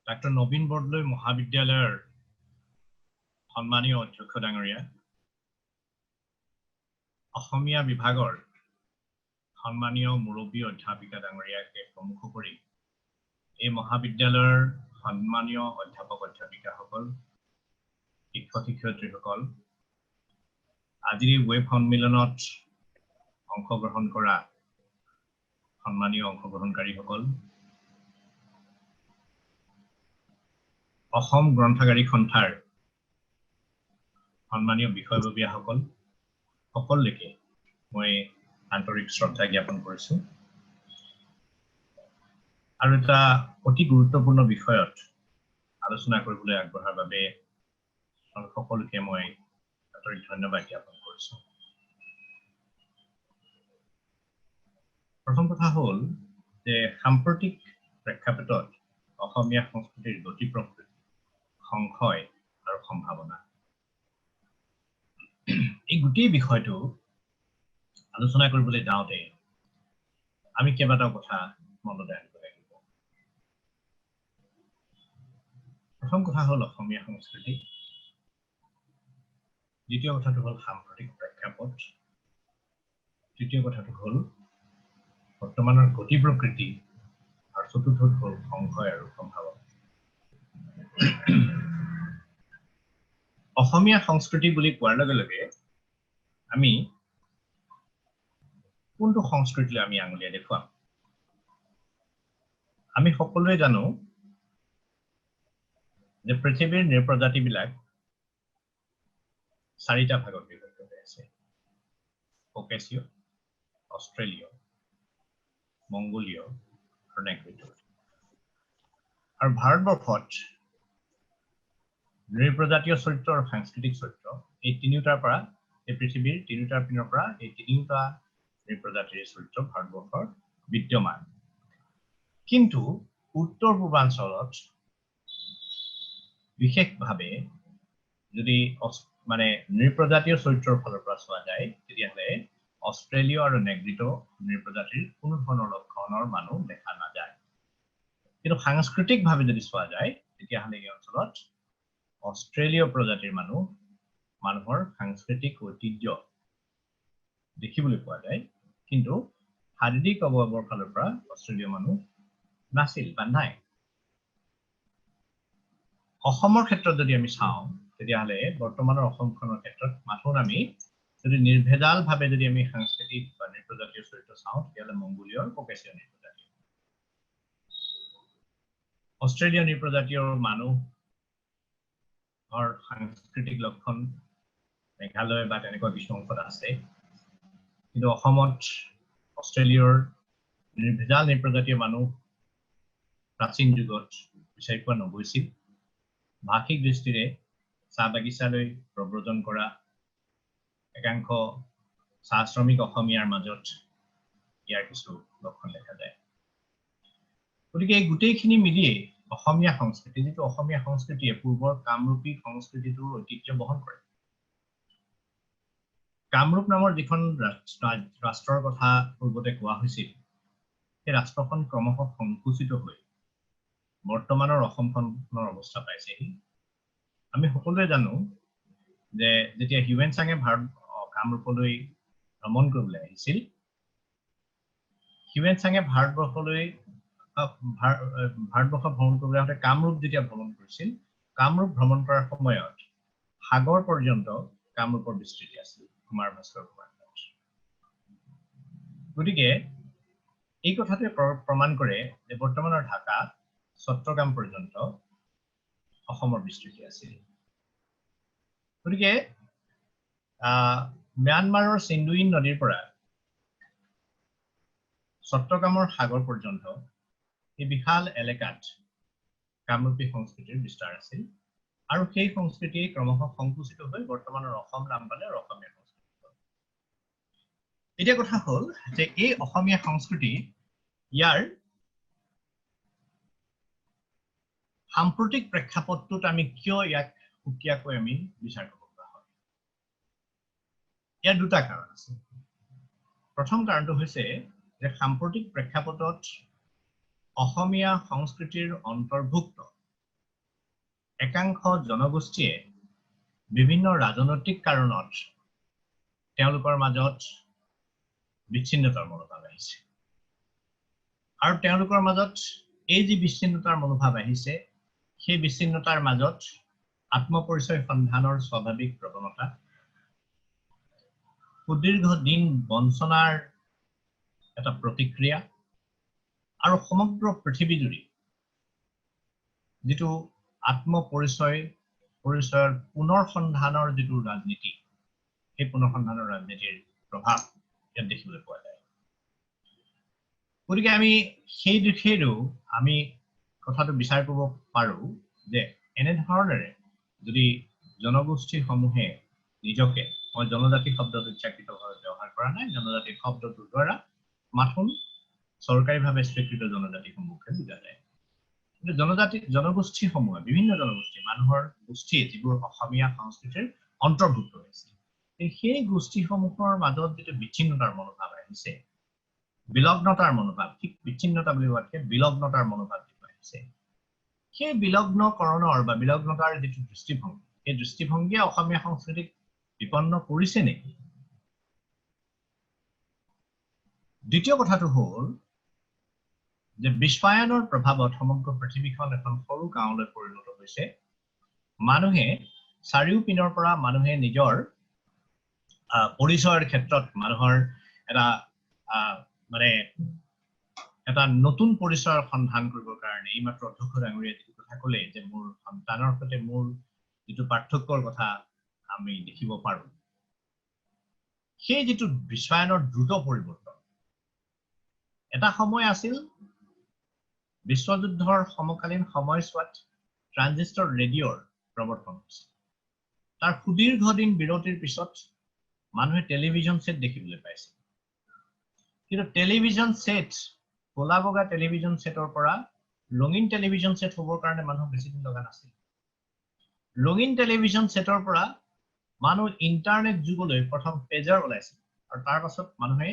Doctor নবীন বৰদলৈ মহাবিদ্যালয়ৰ সন্মানীয় অধ্যক্ষ ডাঙৰীয়া, অসমীয়া বিভাগৰ সন্মানীয় মুৰব্বী অধ্যাপিকা ডাঙৰীয়াকে প্ৰমুখ কৰি এই মহাবিদ্যালয়ৰ সন্মানীয় অধ্যাপক অধ্যাপিকাসকল, শিক্ষক শিক্ষয়িত্ৰীসকল, আজিৰ এই ৱেব সন্মিলনত অংশগ্ৰহণ কৰা সন্মানীয় অংশগ্ৰহণকাৰীসকল, অসম গ্ৰন্থাগাৰিক সন্থাৰ সন্মানীয় বিষয়ববীয়াসকল, সকলোকে মই আন্তৰিক শ্ৰদ্ধা জ্ঞাপন কৰিছো। আৰু এটা অতি গুৰুত্বপূৰ্ণ বিষয়ত আলোচনা কৰিবলৈ আগবঢ়াৰ বাবে সকলোকে মই আন্তৰিক ধন্যবাদ জ্ঞাপন কৰিছো। প্ৰথম কথা হ'ল যে সাম্প্ৰতিক প্ৰেক্ষাপটত অসমীয়া সংস্কৃতিৰ গতি প্ৰকৃতি, সংশয় আৰু সম্ভাৱনা, এই গোটেই বিষয়টো আলোচনা কৰিবলৈ যাওঁতে আমি কেইবাটাও কথা মনলৈ আনিব লাগিব। প্ৰথম কথা হ'ল অসমীয়া সংস্কৃতি, দ্বিতীয় কথাটো হ'ল সাম্প্ৰতিক প্ৰেক্ষাপট, তৃতীয় কথাটো হ'ল বৰ্তমানৰ গতি প্ৰকৃতি, আৰু চতুৰ্থটো হ'ল সংশয় আৰু সম্ভাৱনা। অসমীয়া সংস্কৃতি বুলি কোৱাৰ লগে লগে আমি কোনটো সংস্কৃতিলৈ আমি আঙুলিয়াই দেখুৱাম? আমি সকলোৱে জানো যে পৃথিৱীৰ নৃপ্ৰজাতিবিলাক চাৰিটা ভাগত বিভক্ত হৈ আছে: ককেচীয়, অষ্ট্ৰেলীয়, মংগোলীয় আৰু নেগ্ৰিটো। আৰু ভাৰতবৰ্ষত নৃপ্ৰজাতীয় চৰিত্ৰ আৰু সাংস্কৃতিক চৰিত্ৰ এই তিনিওটাৰ পৰা, এই পৃথিৱীৰ তিনিওটাৰ পিনৰ পৰা এই তিনিওটা নৃপ্ৰজাতিৰ চৰিত্ৰ ভাৰতবৰ্ষৰ বিদ্যমান। কিন্তু উত্তৰ পূৰ্বাঞ্চলত বিশেষভাৱে যদি মানে নৃপ্ৰজাতীয় চৰিত্ৰৰ ফালৰ পৰা চোৱা যায়, তেতিয়াহ'লে অষ্ট্ৰেলীয় আৰু নেগ্ৰিটো নৃপ্ৰজাতিৰ কোনো ধৰণৰ লক্ষণৰ মানুহ দেখা নাযায়। কিন্তু সাংস্কৃতিকভাৱে যদি চোৱা যায়, তেতিয়াহ'লে এই অঞ্চলত অষ্ট্ৰেলীয় প্ৰজাতিৰ মানুহৰ সাংস্কৃতিক ঐতিহ্য দেখিবলৈ পোৱা যায়। কিন্তু শাৰীৰিক অৱয়ৱৰ ফালৰ পৰা অষ্ট্ৰেলীয় মানুহ নাছিল বা নাই। অসমৰ ক্ষেত্ৰত যদি আমি চাওঁ, তেতিয়াহ'লে বৰ্তমানৰ অসমখনৰ ক্ষেত্ৰত মাথোন আমি যদি নিৰ্ভেজালভাৱে যদি আমি সাংস্কৃতিক বা নৃপ্ৰজাতীয় চৰিত্ৰ চাওঁ, তেতিয়াহ'লে মংগোলীয় আৰু ককেচীয় নৃপ্ৰজাতীয়। অষ্ট্ৰেলীয় নৃপ্ৰজাতীয় মানুহৰ সাংস্কৃতিক লক্ষণ মেঘালয় বা তেনেকুৱা কিছু অংশত আছে, কিন্তু অসমত অষ্ট্ৰেলিয়াৰ নিৰ্ভেজাল নৃপ্ৰজাতীয় মানুহ প্ৰাচীন যুগত বিচাৰি পোৱা নগৈছিল। ভাষিক দৃষ্টিৰে চাহ বাগিচালৈ প্ৰব্ৰজন কৰা একাংশ চাহ শ্ৰমিক অসমীয়াৰ মাজত ইয়াৰ কিছু লক্ষণ দেখা যায়। গতিকে এই গোটেইখিনি মিলিয়ে অসমীয়া সংস্কৃতি, যিটো অসমীয়া সংস্কৃতিয়ে পূৰ্বৰ কামৰূপী সংস্কৃতিটোৰ ঐতিহ্য বহন কৰে। কামৰূপ নামৰ যিখন ৰাষ্ট্ৰৰ কথা পূৰ্বতে কোৱা হৈছিল, সেই ৰাষ্ট্ৰখন ক্ৰমশঃ সংকুচিত হৈ বৰ্তমানৰ অসমখনৰ অৱস্থা পাইছেহি। আমি সকলোৱে জানো যে যেতিয়া হিউৱেন চাঙে কামৰূপলৈ ভ্ৰমণ কৰিবলৈ আহিছিল, হিউৱেন চাঙে ভাৰতবৰ্ষ ভ্ৰমণ কৰিবলৈ আহোঁতে কামৰূপ যেতিয়া ভ্ৰমণ কৰিছিল, কামৰূপ ভ্ৰমণ কৰাৰ সময়ত সাগৰ পৰ্যন্ত কামৰূপৰ বিস্তৃতি আছিল কুমাৰ ভাস্কৰ কুমাৰ। গতিকে এই কথাটোৱে প্ৰমাণ কৰে যে বৰ্তমানৰ ঢাকা চট্টগ্ৰাম পৰ্যন্ত অসমৰ বিস্তৃতি আছিল। গতিকে ম্যানমাৰৰ চিন্দুইন নদীৰ পৰা চট্টগ্ৰামৰ সাগৰ পৰ্যন্ত এই বিশাল এলেকাত কামৰূপী সংস্কৃতিৰ বিস্তাৰ আছিল, আৰু সেই সংস্কৃতিয়ে ক্ৰমশঃ সংকুচিত হৈ বৰ্তমানৰ অসম নাম পালে আৰু অসমীয়া সংস্কৃতি হ'ল। এতিয়া কথা হ'ল যে এই অসমীয়া সংস্কৃতি ইয়াৰ সাম্প্ৰতিক প্ৰেক্ষাপটটোত আমি কিয় ইয়াক সুকীয়াকৈ আমি বিচাৰ কৰিব পৰা হয়? ইয়াৰ দুটা কাৰণ আছে। প্ৰথম কাৰণটো হৈছে যে সাম্প্ৰতিক প্ৰেক্ষাপটত অসমীয়া সংস্কৃতিৰ অন্তৰ্ভুক্ত একাংশ জনগোষ্ঠীয়ে বিভিন্ন ৰাজনৈতিক কাৰণত তেওঁলোকৰ মাজত বিচ্ছিন্নতাৰ মনোভাৱ আহিছে আৰু তেওঁলোকৰ মাজত এই যি বিচ্ছিন্নতাৰ মনোভাৱ আহিছে, সেই বিচ্ছিন্নতাৰ মাজত আত্মপৰিচয় সন্ধানৰ স্বাভাৱিক প্ৰৱণতা, সুদীৰ্ঘ দিন বঞ্চনাৰ এটা প্ৰতিক্ৰিয়া আৰু সমগ্ৰ পৃথিৱীজুৰি যিটো আত্মপৰিচয় পৰিচয়ৰ পুনৰ সন্ধানৰ যিটো ৰাজনীতি, সেই পুনৰ সন্ধানৰ ৰাজনীতিৰ প্ৰভাৱ ইয়াত দেখিবলৈ পোৱা যায়। গতিকে আমি সেই দিশেৰেও আমি কথাটো বিচাৰ কৰিব পাৰোঁ যে এনেধৰণেৰে যদি জনগোষ্ঠীসমূহে নিজকে, মই জনজাতি শব্দটো ইচ্ছাকৃতভাৱে ব্যৱহাৰ কৰা নাই, জনজাতি শব্দটোৰ দ্বাৰা মাথোন চৰকাৰীভাৱে স্বীকৃত জনজাতিসমূহকে বুজা যায়। কিন্তু জনজাতি জনগোষ্ঠীসমূহে, বিভিন্ন জনগোষ্ঠী, মানুহৰ গোষ্ঠী যিবোৰ অসমীয়া সংস্কৃতিৰ অন্তৰ্ভুক্ত হৈছে, সেই গোষ্ঠীসমূহৰ মাজত যিটো বিচ্ছিন্নতাৰ মনোভাৱ আহিছে, বিলগ্নতাৰ মনোভাৱ, ঠিক বিচ্ছিন্নতা বুলি কোৱাতকৈ বিলগ্নতাৰ মনোভাৱ যিটো আহিছে, সেই বিলগ্নকৰণৰ বা বিলগ্নতাৰ যিটো দৃষ্টিভংগী, সেই দৃষ্টিভংগীয়ে অসমীয়া সংস্কৃতিক বিপন্ন কৰিছে নেকি? দ্বিতীয় কথাটো হ'ল যে বিশ্বায়নৰ প্ৰভাৱত সমগ্ৰ পৃথিৱীখন এখন সৰু গাঁৱলৈ পৰিণত হৈছে। মানুহে চাৰিওপিনৰ পৰা মানুহে নিজৰ পৰিচয়ৰ ক্ষেত্ৰত মানুহৰ এটা মানে এটা নতুন পৰিচয়ৰ সন্ধান কৰিবৰ কাৰণে, এইমাত্ৰ অধ্যক্ষ ডাঙৰীয়াই যিটো কথা ক'লে যে মোৰ সন্তানৰ সৈতে মোৰ যিটো পাৰ্থক্যৰ কথা আমি দেখিব পাৰোঁ, সেই যিটো বিশ্বায়নৰ দ্ৰুত পৰিৱৰ্তন, এটা সময় আছিল বিশ্বযুদ্ধৰ সমকালীন সময়ছোৱাত ট্ৰানজিষ্টৰ ৰেডিঅ'ৰ প্ৰৱৰ্তন হৈছিল। তাৰ সুদীৰ্ঘ দিন বিৰতিৰ পিছত মানুহে টেলিভিশ্যন ছেট দেখিবলৈ পাইছিল। কিন্তু টেলিভিশ্যন ছেট, ক'লা বগা টেলিভিশ্যন ছেটৰ পৰা ৰঙীন টেলিভিশ্যন ছেট হ'বৰ কাৰণে মানুহ বেছি দিন লগা নাছিল। ৰঙীন টেলিভিশ্যন ছেটৰ পৰা মানুহ ইণ্টাৰনেট যুগলৈ প্ৰথম পেজাৰ ওলাইছিল আৰু তাৰ পাছত মানুহে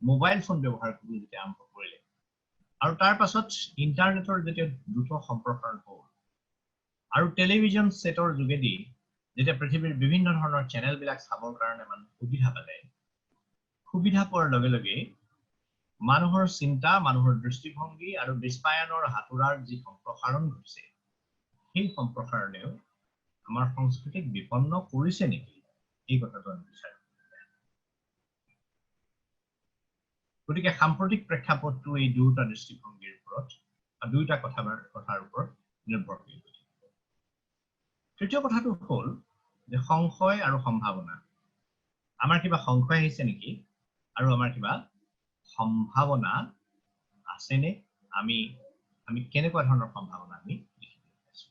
মোবাইল ফোন ব্যৱহাৰ কৰিবলৈ যেতিয়া আৰম্ভ কৰিলে আৰু তাৰ পাছত ইণ্টাৰনেটৰ যেতিয়া দ্ৰুত সম্প্ৰসাৰণ হ'ল আৰু টেলিভিশ্যন ছেটৰ যোগেদি যেতিয়া পৃথিৱীৰ বিভিন্ন ধৰণৰ চেনেলবিলাক চাবৰ কাৰণে মানুহ সুবিধা পালে, সুবিধা পোৱাৰ লগে লগে মানুহৰ চিন্তা, মানুহৰ দৃষ্টিভংগী আৰু বিশ্বায়নৰ হাতোৰাৰ যি সম্প্ৰসাৰণ ঘটিছে, সেই সম্প্ৰসাৰণেও আমাৰ সংস্কৃতিক বিপন্ন কৰিছে নেকি, এই কথাটো আমি বিচাৰোঁ। গতিকে সাম্প্ৰতিক প্ৰেক্ষাপটটো এই দুয়োটা দৃষ্টিভংগীৰ ওপৰত বা দুয়োটা কথাৰ ওপৰত নিৰ্ভৰ কৰি গৈ থাকিব। তৃতীয় কথাটো হ'ল যে সংশয় আৰু সম্ভাৱনা। আমাৰ কিবা সংশয় আহিছে নেকি আৰু আমাৰ কিবা সম্ভাৱনা আছেনে? আমি আমি কেনেকুৱা ধৰণৰ সম্ভাৱনা আমি দেখিবলৈ পাইছো?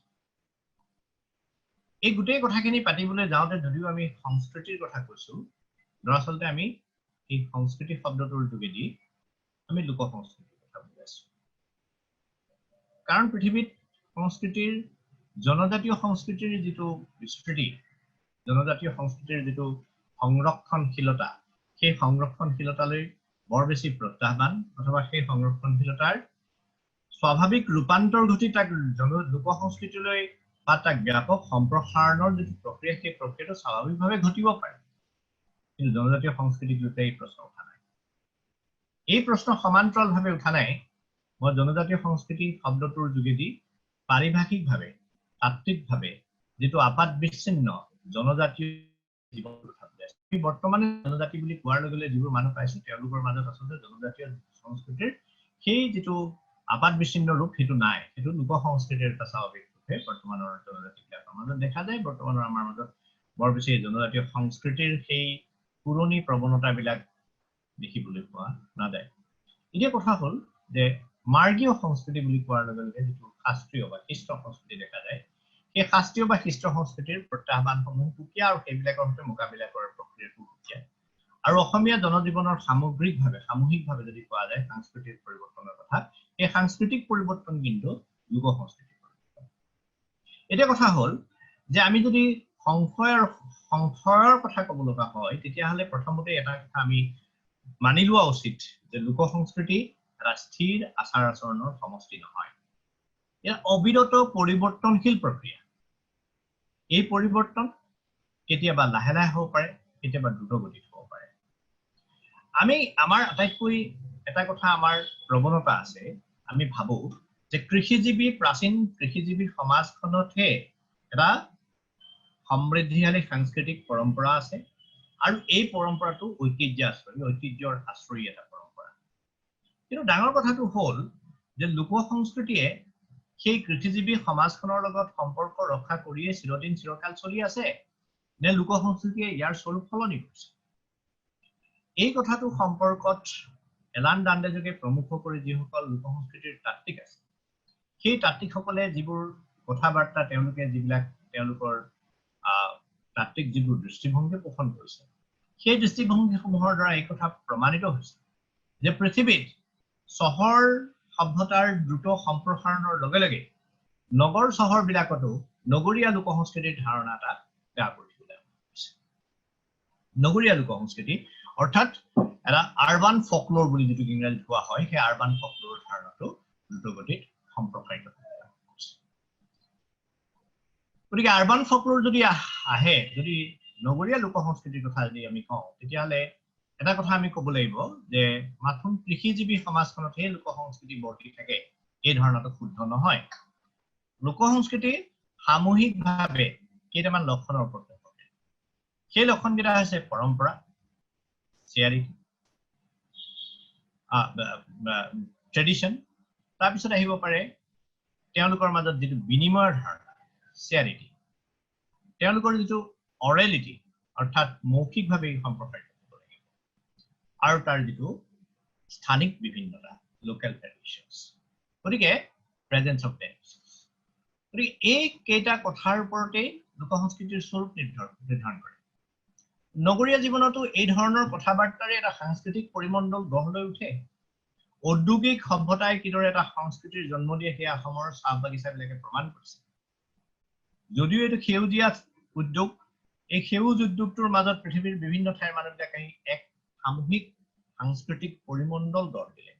এই গোটেই কথাখিনি পাতিবলৈ যাওঁতে যদিও আমি সংস্কৃতিৰ কথা কৈছো, দৰাচলতে আমি এই সংস্কৃতি শব্দটোৰ যোগেদি আমি লোক সংস্কৃতিৰ কথা বুজাইছো। কাৰণ পৃথিৱীত সংস্কৃতিৰ, জনজাতীয় সংস্কৃতিৰ যিটো বিস্তৃতি, জনজাতীয় সংস্কৃতিৰ যিটো সংৰক্ষণশীলতা, সেই সংৰক্ষণশীলতালৈ বৰ বেছি প্ৰত্যাহ্বান অথবা সেই সংৰক্ষণশীলতাৰ স্বাভাৱিক ৰূপান্তৰ ঘটি তাক লোক সংস্কৃতিলৈ বা তাক ব্যাপক সম্প্ৰসাৰণৰ যিটো প্ৰক্ৰিয়া, সেই প্ৰক্ৰিয়াটো স্বাভাৱিকভাৱে ঘটিব পাৰে। কিন্তু জনজাতীয় সংস্কৃতিক লৈ এই প্ৰশ্ন উঠা নাই, এই প্ৰশ্ন সমান্তৰালভাৱে উঠা নাই। মই জনজাতীয় সংস্কৃতি শব্দটোৰ যোগেদি পাৰিভাষিকভাৱে, তাত্ত্বিকভাৱে যিটো আপাত বিচ্ছিন্ন জনজাতীয় জীৱন কথা বুজাইছো। আমি বৰ্তমানে জনজাতি বুলি কোৱাৰ লগে লগে যিবোৰ মানুহ পাইছো, তেওঁলোকৰ মাজত আচলতে জনজাতীয় সংস্কৃতিৰ সেই যিটো আপাত বিচ্ছিন্ন ৰূপ সেইটো নাই। সেইটো লোক সংস্কৃতিৰ এটা স্বাভাৱিক ৰূপে বৰ্তমানৰ জনজাতিবিলাকৰ মাজত দেখা যায়। বৰ্তমানৰ আমাৰ মাজত বৰ বেছি জনজাতীয় সংস্কৃতিৰ সেই পুৰণি প্ৰৱণতাবিলাক দেখিবলৈ পোৱা নাযায়। এতিয়া কথা হ'ল যে মাৰ্গীয় সংস্কৃতি বুলি কোৱাৰ লগে লগে যিটো শাস্ত্ৰীয় বা শিষ্ট সংস্কৃতি দেখা যায়, সেই শাস্ত্ৰীয় বা শিষ্ট সংস্কৃতিৰ প্ৰত্যাহ্বানসমূহ সুকীয়া আৰু সেইবিলাকৰ সৈতে মোকাবিলা কৰাৰ প্ৰক্ৰিয়াটো সুকীয়া। আৰু অসমীয়া জনজীৱনৰ সামগ্ৰিকভাৱে, সামূহিকভাৱে যদি কোৱা যায় সাংস্কৃতিক পৰিৱৰ্তনৰ কথা, সেই সাংস্কৃতিক পৰিৱৰ্তন কিন্তু লোক সংস্কৃতিৰ পৰিৱৰ্তন। এতিয়া কথা হ'ল যে আমি যদি সংশয়ৰ কথা ক'ব লগা হয়, তেতিয়াহ'লে প্ৰথমতে এটা কথা আমি মানি লোৱা উচিত যে লোক সংস্কৃতি এটা স্থিৰ আচাৰ আচৰণৰ সমষ্টি নহয়, ইয়াৰ অবিৰত পৰিৱৰ্তনশীল প্ৰক্ৰিয়া। এই পৰিৱৰ্তন কেতিয়াবা লাহে লাহে হ'ব পাৰে, কেতিয়াবা দ্ৰুত গতিত হ'ব পাৰে। আমি আমাৰ আটাইতকৈ এটা কথা, আমাৰ প্ৰৱণতা আছে, আমি ভাবো যে কৃষিজীৱী, প্ৰাচীন কৃষিজীৱী সমাজখনতহে এটা সমৃদ্ধিশালী সাংস্কৃতিক পৰম্পৰা আছে আৰু এই পৰম্পৰাটো ঐতিহ্য আশ্ৰয়ী, ঐতিহ্যৰ আশ্ৰয়ী এটা পৰম্পৰা। কিন্তু ডাঙৰ কথাটো হ'ল যে লোক সংস্কৃতিয়ে সেই কৃষিজীৱী সমাজখনৰ লগত সম্পৰ্ক ৰক্ষা কৰিয়ে চিৰদিন চিৰকাল চলি আছে নে লোক সংস্কৃতিয়ে ইয়াৰ স্বৰূপ সলনি কৰিছে? এই কথাটো সম্পৰ্কত এলান দাণ্ডেজকে প্ৰমুখ কৰি যিসকল লোক সংস্কৃতিৰ তাত্ত্বিক আছে, সেই তাত্ত্বিকসকলে যিবোৰ কথা বাৰ্তা, তেওঁলোকে যিবিলাক তেওঁলোকৰ তাত্ত্বিক যিবোৰ দৃষ্টিভংগী পোষণ কৰিছে, সেই দৃষ্টিভংগীসমূহৰ দ্বাৰা এই কথা প্ৰমাণিত হৈছে যে পৃথিৱীত চহৰ সভ্যতাৰ দ্ৰুত সম্প্ৰসাৰণৰ লগে লগে নগৰ চহৰবিলাকতো নগৰীয়া লোক সংস্কৃতিৰ ধাৰণা এটা গা কৰি তুলিছে। নগৰীয়া লোক সংস্কৃতি অৰ্থাৎ এটা আৰবান ফকলোৰ বুলি যিটো ইংৰাজীত কোৱা হয়, সেই আৰবান ফকলোৰ ধাৰণাটো দ্ৰুতগতিত সম্প্ৰসাৰিত। গতিকে আৰবান ফকলোৰ যদি আহে, যদি নগৰীয়া লোক সংস্কৃতিৰ কথা যদি আমি কওঁ, তেতিয়াহ'লে এটা কথা আমি ক'ব লাগিব যে মাথোন কৃষিজীৱী সমাজখনতহে লোক সংস্কৃতি বৰ্তি থাকে, এই ধাৰণাটো শুদ্ধ নহয়। লোক সংস্কৃতি সামূহিকভাৱে কেইটামান লক্ষণৰ ওপৰত নিৰ্ভৰ কৰে। সেই লক্ষণকেইটা হৈছে পৰম্পৰা, চিয়াৰিটি, ট্ৰেডিশ্যন, তাৰপিছত আহিব পাৰে তেওঁলোকৰ মাজত যিটো বিনিময়ৰ ধাৰণা, চিয়াৰিটি, তেওঁলোকৰ যিটো অৰেলিটি, অৰ্থাৎ মৌখিকভাৱে সম্প্ৰসাৰিত হ'ব লাগিব, আৰু তাৰ যিটো স্থানিক বিভিন্নতা, লোকেল ভেৰিয়েশ্যনছ, গতিকে প্ৰেজেঞ্চ অফ ভেৰিয়েশ্যনছ। গতিকে এই কেইটা কথাৰ ওপৰতেই লোক সংস্কৃতিৰ স্বৰূপ নিৰ্ধাৰণ কৰে। নগৰীয়া জীৱনতো এই ধৰণৰ কথা বাৰ্তাৰে এটা সাংস্কৃতিক পৰিমণ্ডল গঢ় লৈ উঠে। ঔদ্যোগিক সভ্যতাই কিদৰে এটা সংস্কৃতিৰ জন্ম দিয়ে, সেয়া অসমৰ চাহ বাগিচাবিলাকে প্ৰমাণ কৰিছে। যদিও এইটো সেউজীয়া উদ্যোগ, এই সেউজ উদ্যোগটোৰ মাজত পৃথিৱীৰ বিভিন্ন ঠাইৰ মানুহবিলাক আহি এক সামূহিক সাংস্কৃতিক পৰিমণ্ডল গঢ় দিলে।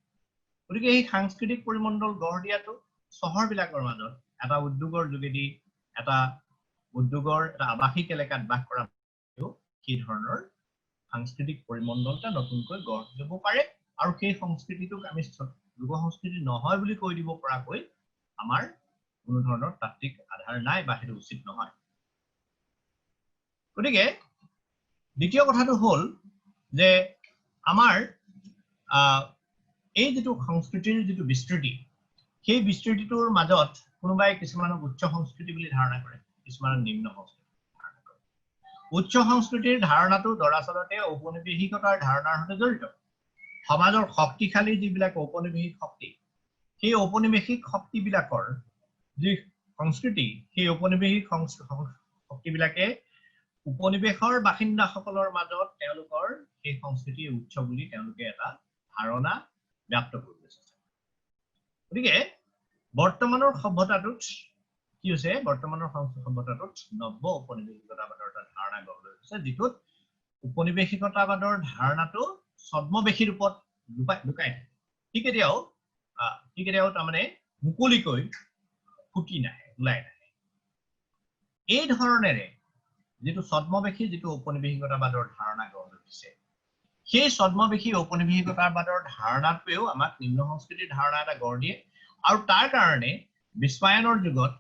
গতিকে এই সাংস্কৃতিক পৰিমণ্ডল গঢ় দিয়াটো চহৰবিলাকৰ মাজত এটা উদ্যোগৰ যোগেদি, এটা উদ্যোগৰ এটা আৱাসিক এলেকাত বাস কৰা সেই ধৰণৰ সাংস্কৃতিক পৰিমণ্ডল এটা নতুনকৈ গঢ় ল'ব পাৰে আৰু সেই সংস্কৃতিটোক আমি লোক সংস্কৃতি নহয় বুলি কৈ দিব পৰাকৈ আমাৰ কোনো ধৰণৰ তাত্ত্বিক আধাৰ নাই বা সেইটো উচিত নহয়। গতিকে দ্বিতীয় কথাটো হ'ল যে আমাৰ এই যিটো সংস্কৃতিৰ যিটো বিস্তৃতি, সেই বিস্তৃতিটোৰ মাজত কোনোবাই কিছুমানক উচ্চ সংস্কৃতি বুলি ধাৰণা কৰে, কিছুমানক নিম্ন সংস্কৃতি ধাৰণা কৰে। উচ্চ সংস্কৃতিৰ ধাৰণাটো দৰাচলতে ঔপনিৱেশিকতাৰ ধাৰণাৰ সৈতে জড়িত। সমাজৰ শক্তিশালী যিবিলাক ঔপনিৱেশিক শক্তি, সেই ঔপনিৱেশিক শক্তিবিলাকৰ যি সংস্কৃতি, সেই ঔপনিৱেশিক শক্তিবিলাকে উপনিৱেশৰ বাসিন্দাসকলৰ মাজত তেওঁলোকৰ সেই সংস্কৃতি উচ্চ বুলি তেওঁলোকে এটা ধাৰণা ব্যাপ্ত কৰিবলৈ চেষ্টা কৰে। গতিকে বৰ্তমানৰ সভ্যতাটোত কি হৈছে? বৰ্তমানৰ সভ্যতাটোত নব্য ঔপনিৱেশিকতাবাদৰ এটা ধাৰণা গঢ় লৈ উঠিছে, যিটোত উপনিৱেশিকতাবাদৰ ধাৰণাটো ছদ্মবেশী ৰূপত লুকাই থাকে। সি কেতিয়াও তাৰমানে মুকলিকৈ ফুটি নাহে, ওলাই নাহে। এই ধৰণেৰে যিটো ছদ্মবেশী যিটো ঔপনিৱেশিকতাবাদৰ ধাৰণা গঢ় লৈ উঠিছে, সেই ছদ্মবেশী ঔপনিৱেশিকতাবাদৰ ধাৰণাটোৱেও আমাক নিম্ন সংস্কৃতিৰ ধাৰণা এটা গঢ় দিয়ে আৰু তাৰ কাৰণে বিশ্বায়নৰ যুগত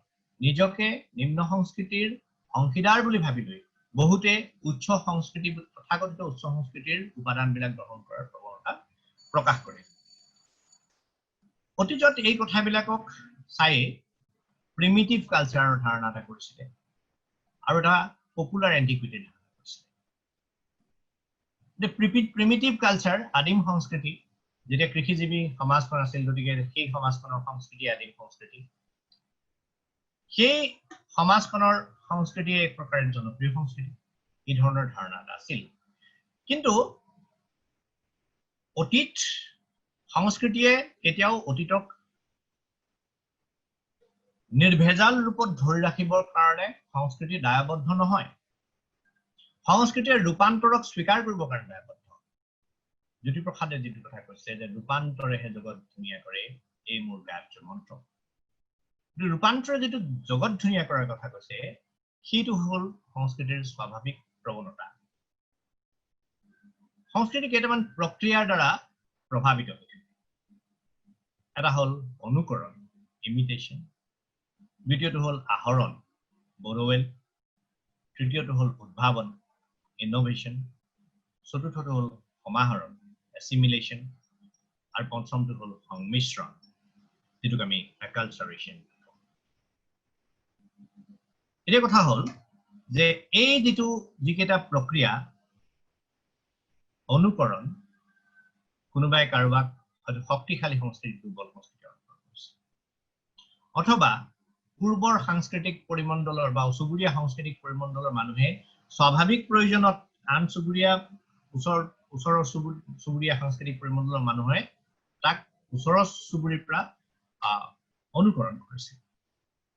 নিজকে নিম্ন সংস্কৃতিৰ অংশীদাৰ বুলি ভাবি লৈ বহুতে উচ্চ সংস্কৃতি, তথাকথিত উচ্চ সংস্কৃতিৰ উপাদানবিলাক গ্ৰহণ কৰাৰ প্ৰৱণতা প্ৰকাশ কৰে। অতীতত এই কথাবিলাকক চাই প্ৰিমিটিভ কালচাৰৰ ধাৰণা এটা কৰিছিলে আৰু এটা পপুলাৰ এণ্টিকুইটিৰ ধাৰণা কৰিছিলে। প্ৰিমিটিভ কালচাৰ, আদিম সংস্কৃতি, যেতিয়া কৃষিজীৱী সমাজখন আছিল, গতিকে সেই সমাজখনৰ সংস্কৃতি আদিম সংস্কৃতি, সেই সমাজখনৰ সংস্কৃতি এক প্ৰকাৰে জনপ্ৰিয় সংস্কৃতি, এই ধৰণৰ ধাৰণা এটা আছিল। কিন্তু অতীত সংস্কৃতিয়ে কেতিয়াও অতীতক নিৰ্ভেজাল ৰূপত ধৰি ৰাখিবৰ কাৰণে সংস্কৃতি দায়বদ্ধ নহয়। সংস্কৃতিয়ে ৰূপান্তৰক স্বীকাৰ কৰিবৰ কাৰণে দায়বদ্ধ। জ্যোতিপ্ৰসাদে যিটো কথা কৈছে যে ৰূপান্তৰেহে জগত ধুনীয়া কৰে, এই মোৰ গায়ত্ৰী মন্ত্ৰ। ৰূপান্তৰে যিটো জগত ধুনীয়া কৰাৰ কথা কৈছে। সেইটো হ'ল সংস্কৃতিৰ স্বাভাৱিক প্ৰৱণতা। সংস্কৃতি কেইটামান প্ৰক্ৰিয়াৰ দ্বাৰা প্ৰভাৱিত হৈ থাকে। এটা হ'ল অনুকৰণ, ইমিটেশ্যন। দ্বিতীয়টো হ'ল আহৰণ, বৰৱেল। তৃতীয়টো হ'ল উদ্ভাৱন, ইন'ভেশ্যন। চতুৰ্থটো হ'ল সমাহৰণ, এছিমিলেশ্যন। আৰু পঞ্চমটো হ'ল সংমিশ্ৰণ, যিটোক আমি একালচাৰেশ্যন। এতিয়া কথা হ'ল যে এই যিকেইটা প্ৰক্ৰিয়া, অনুকৰণ, কোনোবাই কাৰোবাক হয়তো শক্তিশালী সংস্কৃতি, দুৰ্বল সংস্কৃতি অনুকৰণ কৰিছে, অথবা পূৰ্বৰ সাংস্কৃতিক পৰিমণ্ডলৰ বা চুবুৰীয়া সাংস্কৃতিক পৰিমণ্ডলৰ মানুহে স্বাভাৱিক প্ৰয়োজনত আন চুবুৰীয়া ওচৰৰ চুবুৰীয়া সাংস্কৃতিক পৰিমণ্ডলৰ মানুহে তাক ওচৰৰ চুবুৰীৰ পৰা অনুকৰণ কৰিছে।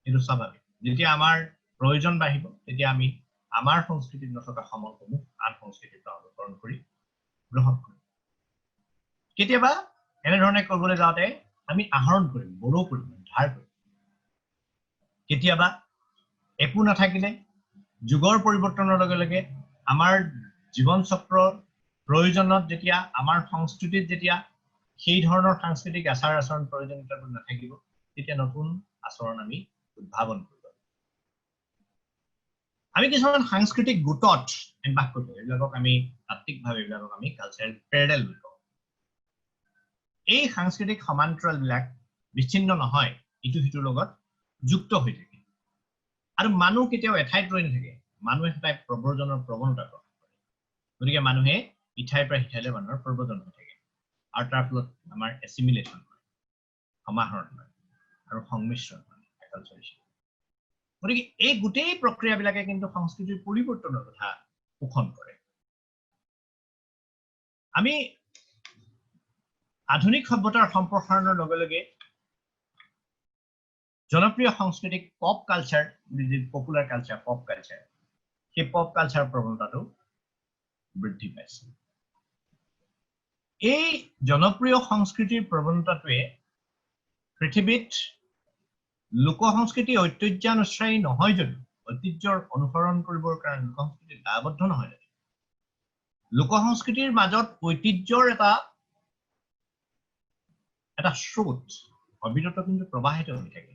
এইটো স্বাভাৱিক। যেতিয়া আমাৰ প্ৰয়োজন বাঢ়িব, তেতিয়া আমি আমাৰ সংস্কৃতিত নথকা সমলসমূহ আন সংস্কৃতিৰ পৰা অনুকৰণ কৰি গ্ৰহণ কৰিম। কেতিয়াবা এনেধৰণে কৰিবলৈ যাওঁতে আমি আহৰণ কৰিম, বড়ো কৰিম, ধাৰ কৰিম। কেতিয়াবা একো নাথাকিলে যুগৰ পৰিৱৰ্তনৰ লগে লগে আমাৰ জীৱন চক্ৰৰ প্ৰয়োজনত যেতিয়া আমাৰ সংস্কৃতিত যেতিয়া সেই ধৰণৰ সাংস্কৃতিক আচাৰ আচৰণ প্ৰয়োজনীয়তাবোৰ নাথাকিব, তেতিয়া নতুন আচৰণ আমি উদ্ভাৱন কৰিব। আমি কিছুমান সাংস্কৃতিক গোটত আমি বাস কৰিব, এইবিলাকক আমি তাত্ত্বিকভাৱে এইবিলাকক আমি কালচাৰেল পেৰেলেল বুলি কওঁ। এই সাংস্কৃতিক সমান্তৰালবিলাক বিচ্ছিন্ন নহয়, ইটো সিটোৰ লগত যুক্ত হৈ থাকে। আৰু মানুহ কেতিয়াও এঠাইত ৰৈ নাথাকে, মানুহে সদায় প্ৰব্ৰজনৰ প্ৰৱণতা প্ৰকাশ কৰে। গতিকে মানুহে ইঠাইৰ পৰা সিঠাইলৈ মানুহৰ প্ৰব্ৰজন হৈ থাকে আৰু তাৰ ফলত আমাৰ এছিমিলেশ্যন হয়, সমাহৰণ হয় আৰু সংমিশ্ৰণ হয়, একালচাৰেশ্যন। গতিকে এই গোটেই প্ৰক্ৰিয়াবিলাকে কিন্তু সংস্কৃতিৰ পৰিৱৰ্তনৰ কথা পোষণ কৰে। আমি আধুনিক সভ্যতাৰ সম্প্ৰসাৰণৰ লগে লগে জনপ্ৰিয় সাংস্কৃতিক pop culture, popular culture, pop culture, সেই পপ কালচাৰ প্ৰৱণতাটো বৃদ্ধি পাইছে। এই জনপ্ৰিয় সংস্কৃতিৰ প্ৰৱণতাটোৱে পৃথিৱীত লোক সংস্কৃতি ঐতিহ্যানুসাৰী নহয় যদিও, ঐতিহ্যৰ অনুসৰণ কৰিবৰ কাৰণে লোক সংস্কৃতি দায়বদ্ধ নহয় যদিও, লোক সংস্কৃতিৰ মাজত ঐতিহ্যৰ এটা স্ৰোত অবিৰত কিন্তু প্ৰবাহিত হৈ থাকে।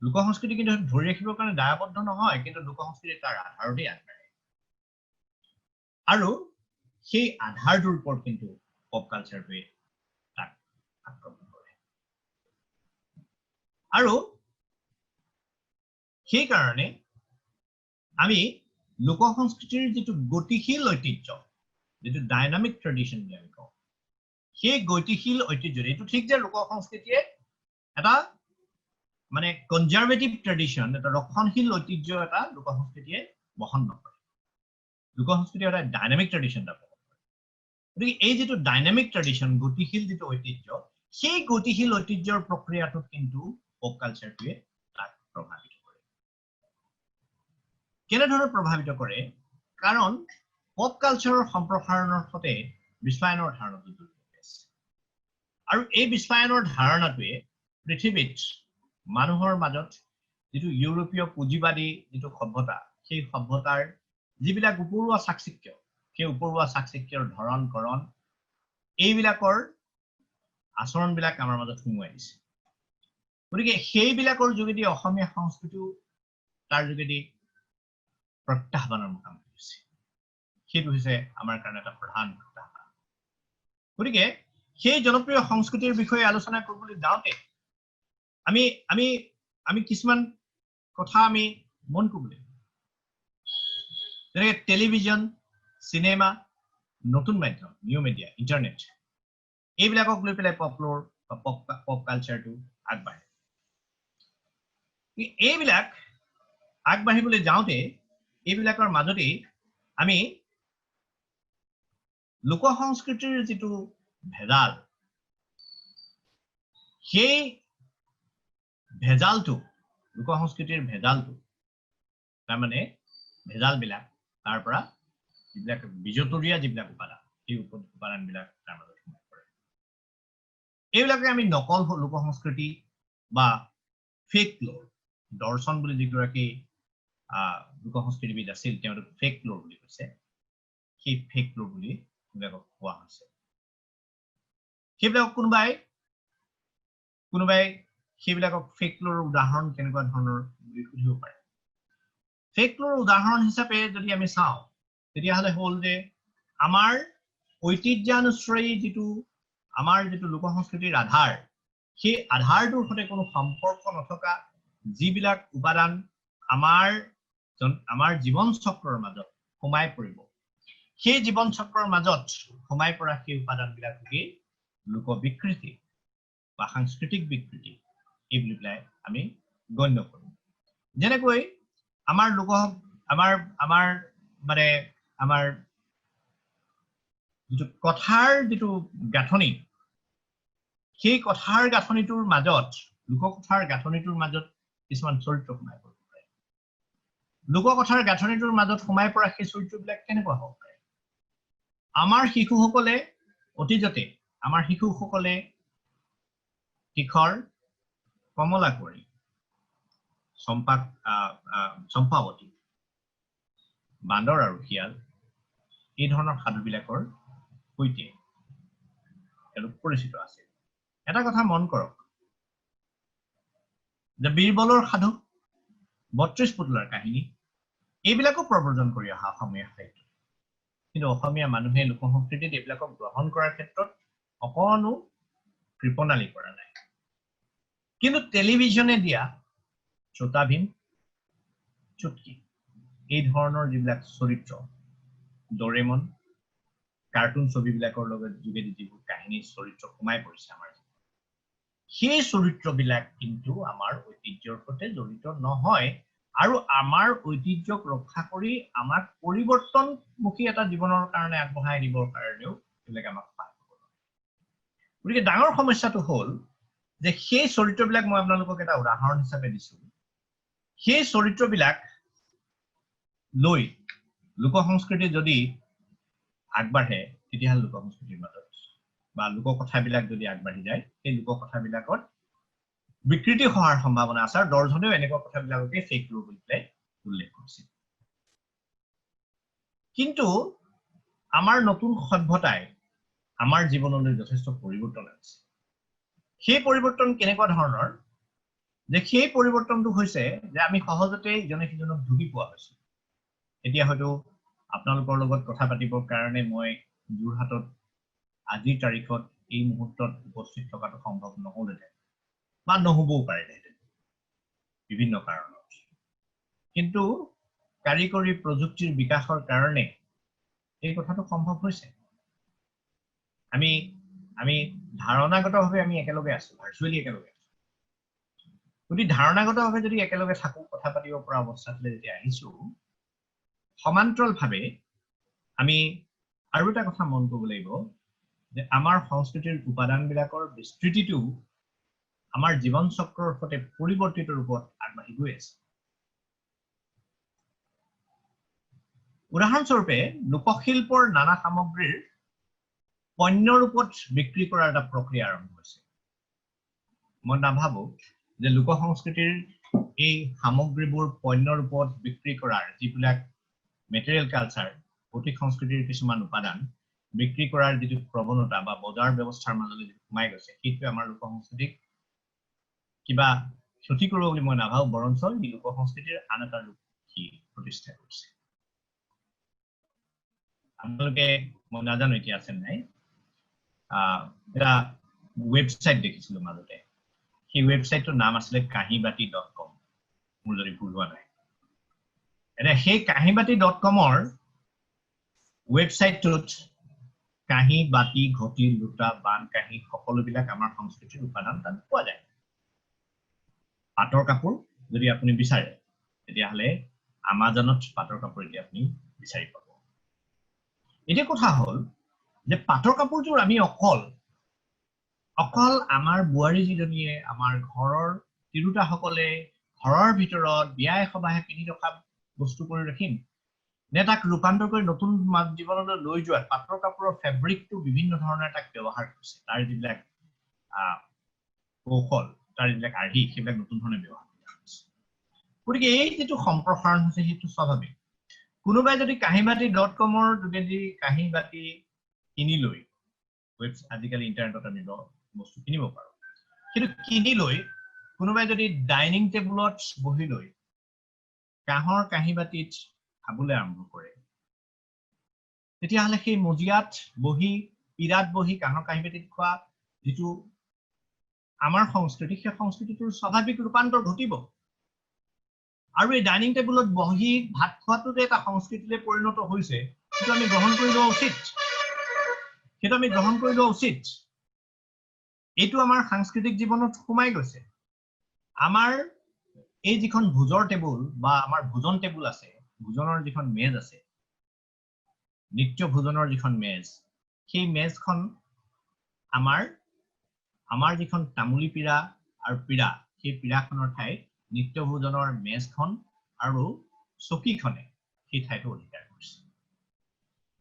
লোক সংস্কৃতি কিন্তু ধৰি ৰাখিবৰ কাৰণে দায়বদ্ধ নহয়, কিন্তু লোক সংস্কৃতি তাৰ আধাৰতেই আগবাঢ়ে আৰু সেই আধাৰটোৰ ওপৰত কিন্তু পপ কালচাৰটোৱে তাক আক্ৰমণ কৰে। আৰু সেইকাৰণে আমি লোক সংস্কৃতিৰ যিটো গতিশীল ঐতিহ্য, যিটো ডাইনামিক ট্ৰেডিশ্যন বুলি আমি কওঁ, সেই গতিশীল ঐতিহ্য, এইটো ঠিক যে লোক সংস্কৃতিয়ে এটা মানে কনজাৰ্ভেটিভ ট্ৰেডিশ্যন, এটা ৰক্ষণশীল ঐতিহ্য এটা লোক সংস্কৃতিয়ে বহন নকৰে। লোক সংস্কৃতিয়ে এটা ডাইনামিক ট্ৰেডিশ্যন এটা বহন কৰে। গতিকে এই যিটো ডাইনামিক ট্ৰেডিশ্যন, গতিশীল যিটো ঐতিহ্য, সেই গতিশীল ঐতিহ্যৰ প্ৰক্ৰিয়াটোত কিন্তু পপ কালচাৰটোৱে তাক প্ৰভাৱিত কৰে। কেনেধৰণে প্ৰভাৱিত কৰে? কাৰণ পপ কালচাৰৰ সম্প্ৰসাৰণৰ সতে বিশ্বায়নৰ ধাৰণাটো জড়িত হৈ আছে আৰু এই বিশ্বায়নৰ ধাৰণাটোৱে পৃথিৱীত মানুহৰ মাজত যিটো ইউৰোপীয় পুঁজিবাদী যিটো সভ্যতা, সেই সভ্যতাৰ যিবিলাক উপৰুৱা চাকচিক্য, সেই উপৰুৱা চাকচিক্যৰ ধৰণ কৰণ, এইবিলাকৰ আচৰণবিলাক আমাৰ মাজত সোমোৱাই দিছে। গতিকে সেইবিলাকৰ যোগেদি অসমীয়া সংস্কৃতিও তাৰ যোগেদি প্ৰত্যাহ্বানৰ মুখামুখি হৈছে। সেইটো হৈছে আমাৰ কাৰণে এটা প্ৰধান প্ৰত্যাহ্বান। গতিকে সেই জনপ্ৰিয় সংস্কৃতিৰ বিষয়ে আলোচনা কৰিবলৈ যাওঁতে আমি আমি আমি কিছুমান কথা আমি মন কৰিব লাগিব, যেনেকে টেলিভিশ্যন, চিনেমা, নতুন মাধ্যম, নিউ মিডিয়া, ইণ্টাৰনেট, এইবিলাকক লৈ পেলাই পপলোৰ বা পপ কালচাৰটো আগবাঢ়ে। এইবিলাক আগবাঢ়িবলৈ যাওঁতে এইবিলাকৰ মাজতেই আমি লোক সংস্কৃতিৰ যিটো ভেজাল, সেই ভেজালটো, লোক সংস্কৃতিৰ ভেজালটো, তাৰমানে ভেজালবিলাক তাৰ পৰা যিবিলাক বিজতৰীয়া যিবিলাক উপাদান, সেই উপাদানবিলাক তাৰ মাজত সোমাই পৰে। এইবিলাকে আমি নকল লোক সংস্কৃতি বা ফেক লোৰ, দৰ্শন বুলি যিগৰাকী লোক সংস্কৃতিবিদ আছিল, তেওঁলোক ফেক লোৰ বুলি কৈছে। সেই ফেক লোৰ বুলি সেইবিলাকক কোৱা হৈছে। সেইবিলাকক কোনোবাই কোনোবাই সেইবিলাকক ফেক লোৰ উদাহৰণ কেনেকুৱা ধৰণৰ বুলি সুধিব পাৰে। ফেক লোৰ উদাহৰণ হিচাপে যদি আমি চাওঁ, তেতিয়াহ'লে হ'ল যে আমাৰ ঐতিহ্যানুশ্ৰয়ী যিটো আমাৰ যিটো লোক সংস্কৃতিৰ আধাৰ, সেই আধাৰটোৰ সৈতে কোনো সম্পৰ্ক নথকা যিবিলাক উপাদান আমাৰ আমাৰ জীৱন চক্ৰৰ মাজত সোমাই পৰিব, সেই জীৱন চক্ৰৰ মাজত সোমাই পৰা সেই উপাদানবিলাককেই লোক বিকৃতি বা সাংস্কৃতিক বিকৃতি এই বুলি পেলাই আমি গণ্য কৰোঁ। যেনেকৈ আমাৰ লোক আমাৰ আমাৰ মানে আমাৰ যিটো কথাৰ যিটো গাঁথনি, সেই কথাৰ গাঁথনিটোৰ মাজত, লোককথাৰ গাঁথনিটোৰ মাজত কিছুমান চৰিত্ৰ সোমাই পৰিব পাৰে। লোককথাৰ গাঁথনিটোৰ মাজত সোমাই পৰা সেই চৰিত্ৰবিলাক কেনেকুৱা হ'ব পাৰে? আমাৰ শিশুসকলে অতীজতে আমাৰ শিশুসকলে শিখৰ, কমলা কুঁৱৰী, চম্পা চম্পাৱতী, বান্দৰ আৰু শিয়াল, এই ধৰণৰ সাধুবিলাকৰ সৈতে তেওঁলোক পৰিচিত আছিল। এটা কথা মন কৰক যে বীৰবলৰ সাধু, 32 পুতলাৰ কাহিনী, এইবিলাকো প্ৰব্ৰজন কৰি অহা অসমীয়া সাহিত্য। কিন্তু অসমীয়া মানুহে লোক সংস্কৃতিত এইবিলাকক গ্ৰহণ কৰাৰ ক্ষেত্ৰত অকণো কৃপণালি কৰা নাই। কিন্তু টেলিভিছনে দিয়া ছোটা ভীম, চুটকি, এই ধৰণৰ যিবিলাক চৰিত্ৰ, ডৰেমন, কাৰ্টুন ছবিবিলাকৰ লগত যোগেদি যিবোৰ কাহিনীৰ চৰিত্ৰ সোমাই পৰিছে আমাৰ, সেই চৰিত্ৰবিলাক কিন্তু আমাৰ ঐতিহ্যৰ সৈতে জড়িত নহয় আৰু আমাৰ ঐতিহ্যক ৰক্ষা কৰি আমাক পৰিৱৰ্তনমুখী এটা জীৱনৰ কাৰণে আগবঢ়াই নিবৰ কাৰণেও এইবিলাক আমাক সহায় কৰিব। গতিকে ডাঙৰ সমস্যাটো হ'ল যে সেই চৰিত্ৰবিলাক মই আপোনালোকক এটা উদাহৰণ হিচাপে দিছো, সেই চৰিত্ৰবিলাক লৈ লোক সংস্কৃতি যদি আগবাঢ়ে, তেতিয়াহ'লে লোক সংস্কৃতিৰ মাজত বা লোককথাবিলাক যদি আগবাঢ়ি যায়, সেই লোককথাবিলাকত বিকৃতি হোৱাৰ সম্ভাৱনা আছে। আৰু দৰ্জনেও এনেকুৱা কথাবিলাককে ফেক লো বুলি পেলাই উল্লেখ কৰিছে। কিন্তু আমাৰ নতুন সভ্যতাই আমাৰ জীৱনলৈ যথেষ্ট পৰিৱৰ্তন আনিছে। সেই পৰিৱৰ্তন কেনেকুৱা ধৰণৰ? যে সেই পৰিৱৰ্তনটো হৈছে যে আমি সহজতে ইজনে সিজনক ঢুকি পোৱা হৈছো। এতিয়া হয়তো আপোনালোকৰ লগত কথা পাতিবৰ কাৰণে মই যোৰহাটত আজিৰ তাৰিখত এই মুহূৰ্তত উপস্থিত থকাটো সম্ভৱ নহ'লহেঁতেন বা নহ'বও পাৰিলেহেঁতেন বিভিন্ন কাৰণত। কিন্তু কাৰিকৰী প্ৰযুক্তিৰ বিকাশৰ কাৰণে এই কথাটো সম্ভৱ হৈছে। আমি আমি ধাৰণাগতভাৱে আমি একেলগে আছো, ভাৰ্চুৱেলি একেলগে আছো। গতিকে ধাৰণাগতভাৱে যদি একেলগে থাকো, কথা পাতিব পৰা অৱস্থালৈ যেতিয়া আহিছো, সমান্তৰালভাৱে আমি আৰু এটা কথা মন কৰিব লাগিব যে আমাৰ সংস্কৃতিৰ উপাদানবিলাকৰ বিস্তৃতিটো আমাৰ জীৱন চক্ৰৰ সৈতে পৰিৱৰ্তিত ৰূপত আগবাঢ়ি গৈ আছে। উদাহৰণস্বৰূপে লোকশিল্পৰ নানা সামগ্ৰীৰ পণ্য ৰূপত বিক্ৰী কৰাৰ এটা প্ৰক্ৰিয়া আৰম্ভ হৈছে। মই নাভাবো যে লোক সংস্কৃতিৰ এই সামগ্ৰীবোৰ পণ্য ৰূপত বিক্ৰী কৰাৰ যিবিলাক মেটেৰিয়েল কালচাৰ, ভৌতিক সংস্কৃতিৰ কিছুমান উপাদান বিক্ৰী কৰাৰ যিটো প্ৰৱণতা বা বজাৰ ব্যৱস্থাৰ মাজলৈ যিটো সোমাই গৈছে, সেইটোৱে আমাৰ লোক সংস্কৃতিক কিবা ক্ষতি কৰিব বুলি মই নাভাবো, বৰঞ্চ ই লোক সংস্কৃতিৰ আন এটা ৰূপ সি প্ৰতিষ্ঠা কৰিছে। আপোনালোকে, মই নাজানো এতিয়া আছে নাই, এটা ৱেবছাইট দেখিছিলো মাজতে, সেই ৱেবছাইটটোৰ নাম আছিলে kahibati.com, মোৰ যদি ভুল হোৱা নাই। এতিয়া সেই kahibati.comৰ ৱেবছাইটটোত কাঁহী, বাতি, ঘটি, লোটা, বান, কাঁহী সকলোবিলাক আমাৰ সংস্কৃতিৰ উপাদান তাত পোৱা যায়। পাটৰ কাপোৰ যদি আপুনি বিচাৰে, তেতিয়াহ'লে আমাজনত পাটৰ কাপোৰ এতিয়া আপুনি বিচাৰি পাব। এতিয়া কথা হ'ল যে পাটৰ কাপোৰযোৰ আমি অকল অকল আমাৰ বোৱাৰী যিজনীয়ে, আমাৰ ঘৰৰ তিৰোতাসকলে ঘৰৰ ভিতৰত বিয়াই সবাহে পিন্ধি থকা বস্তু কৰি ৰাখিম নে তাক ৰূপান্তৰ কৰি নতুন জীৱনলৈ লৈ যোৱাত পাটৰ কাপোৰৰ ফেব্ৰিকটো বিভিন্ন ধৰণে তাক ব্যৱহাৰ কৰিছে, তাৰ যিবিলাক কৌশল, তাৰ যিবিলাক আৰ্হি, সেইবিলাক নতুন ধৰণে ব্যৱহাৰ কৰা হৈছে। গতিকে এই যিটো সম্প্ৰসাৰণ হৈছে সেইটো স্বাভাৱিক। কোনোবাই যদি কাঁহী-বাতি.কমৰ যোগেদি কাঁহী বাতি কিনি লৈ, আজিকালি ইণ্টাৰনেটত আমি বস্তু কিনিব পাৰোঁ, সেইটো কিনি লৈ কোনোবাই যদি ডাইনিং টেবুলত বহি লৈ কাঁহৰ কাঁহী বাতিত খাবলৈ আৰম্ভ কৰে, তেতিয়াহ'লে সেই মজিয়াত বহি, পীৰাত বহি কাঁহৰ কাঁহী বাতিত খোৱা যিটো আমাৰ সংস্কৃতি, সেই সংস্কৃতিটোৰ স্বাভাৱিক ৰূপান্তৰ ঘটিব। আৰু এই ডাইনিং টেবুলত বহি ভাত খোৱাটো যে এটা সংস্কৃতিলৈ পৰিণত হৈছে, সেইটো আমি গ্ৰহণ কৰি লোৱা উচিত, সেইটো আমি গ্ৰহণ কৰি লোৱা উচিত। এইটো আমাৰ সাংস্কৃতিক জীৱনত সোমাই গৈছে। আমাৰ এই যিখন ভোজৰ টেবুল বা আমাৰ ভোজন টেবুল আছে, ভোজনৰ যিখন মেজ আছে, নিত্য ভোজনৰ যিখন মেজ, সেই মেজখন আমাৰ যিখন তামুলী পীৰা আৰু পীৰা, সেই পীৰাখনৰ ঠাইত নিত্য ভোজনৰ মেজখন আৰু চকীখনে সেই ঠাইটো অধিকাৰ কৰিছে।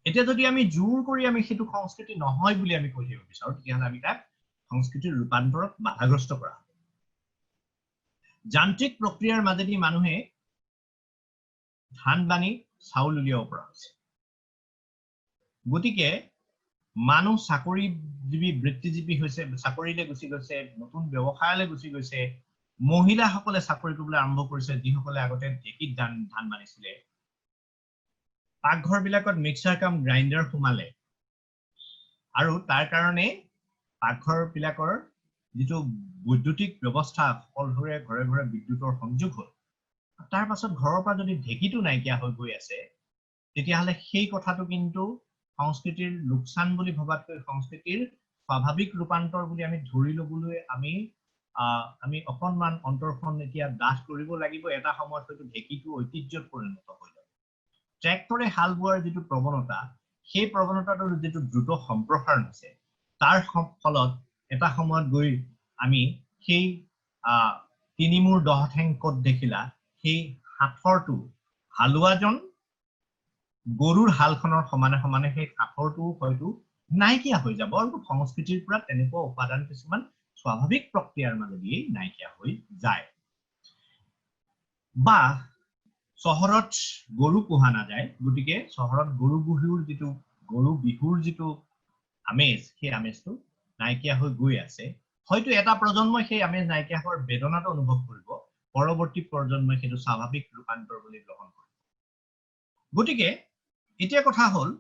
এতিয়া যদি আমি জোৰ কৰি আমি সেইটো সংস্কৃতি নহয় বুলি আমি কৈ থাকিব বিচাৰো, তেতিয়াহ'লে আমি তাক সংস্কৃতিৰ ৰূপান্তৰত বাধাগ্ৰস্ত কৰা হ'ব। যান্ত্ৰিক প্ৰক্ৰিয়াৰ মাজেদি মানুহে ধান বানি চাউল উলিয়াব পৰা হৈছে। গতিকে মানুহ চাকৰিজীৱী, বৃত্তিজীৱী হৈছে, চাকৰিলৈ গুচি গৈছে, নতুন ব্যৱসায়লৈ গুচি গৈছে। মহিলাসকলে চাকৰি কৰিবলৈ আৰম্ভ কৰিছে, যিসকলে আগতে ঢেঁকীত ধান বানিছিলে। পাকঘৰবিলাকত মিক্সাৰ কাম গ্ৰাইণ্ডাৰ সোমালে আৰু তাৰ কাৰণে পাকঘৰবিলাকৰ যিটো বৈদ্যুতিক ব্যৱস্থা, সকলোৰে ঘৰে ঘৰে বিদ্যুতৰ সংযোগ হ'ল। তাৰ পাছত ঘৰৰ পৰা যদি ঢেঁকীটো নাইকিয়া হৈ গৈ আছে, তেতিয়াহ'লে সেই কথাটো কিন্তু সংস্কৃতিৰ লোকচান বুলি ভবাতকৈ সংস্কৃতিৰ স্বাভাৱিক ৰূপান্তৰ বুলি আমি ধৰি ল'বলৈ আমি অকণমান অন্তৰখন এতিয়া ডাঠ কৰিব লাগিব। এটা সময়ত হয়তো ঢেঁকীটো ঐতিহ্যত পৰিণত হৈ যাব। ট্ৰেক্টৰে হাল বোৱাৰ যিটো প্ৰৱণতা, সেই প্ৰৱণতাটোৰ যিটো দ্ৰুত সম্প্ৰসাৰণ হৈছে, তাৰ ফলত এটা সময়ত গৈ আমি সেই তিনি মূৰ দহ ঠেং ক'ত দেখিলা, সেই সাঁথৰটো হালোৱাজন গৰুৰ হালখনৰ সমানে সমানে সেই সাঁথৰটোও হয়তো নাইকিয়া হৈ যাব। আৰু সংস্কৃতিৰ পৰা তেনেকুৱা উপাদান কিছুমান স্বাভাৱিক প্ৰক্ৰিয়াৰ মাজেদিয়েই নাইকিয়া হৈ যায়। বা চহৰত গৰু পোহা নাযায়, গতিকে চহৰত গৰু বিহুৰ যিটো আমেজ, সেই আমেজটো নাইকিয়া হৈ গৈ আছে। হয়তো এটা প্ৰজন্মই সেই আমেজ নাইকিয়া হোৱাৰ বেদনাটো অনুভৱ কৰিব, পৰৱৰ্তী প্ৰজন্মই সেইটো স্বাভাৱিক ৰূপান্তৰ বুলি গ্ৰহণ কৰিব। গতিকে এতিয়া কথা হ'ল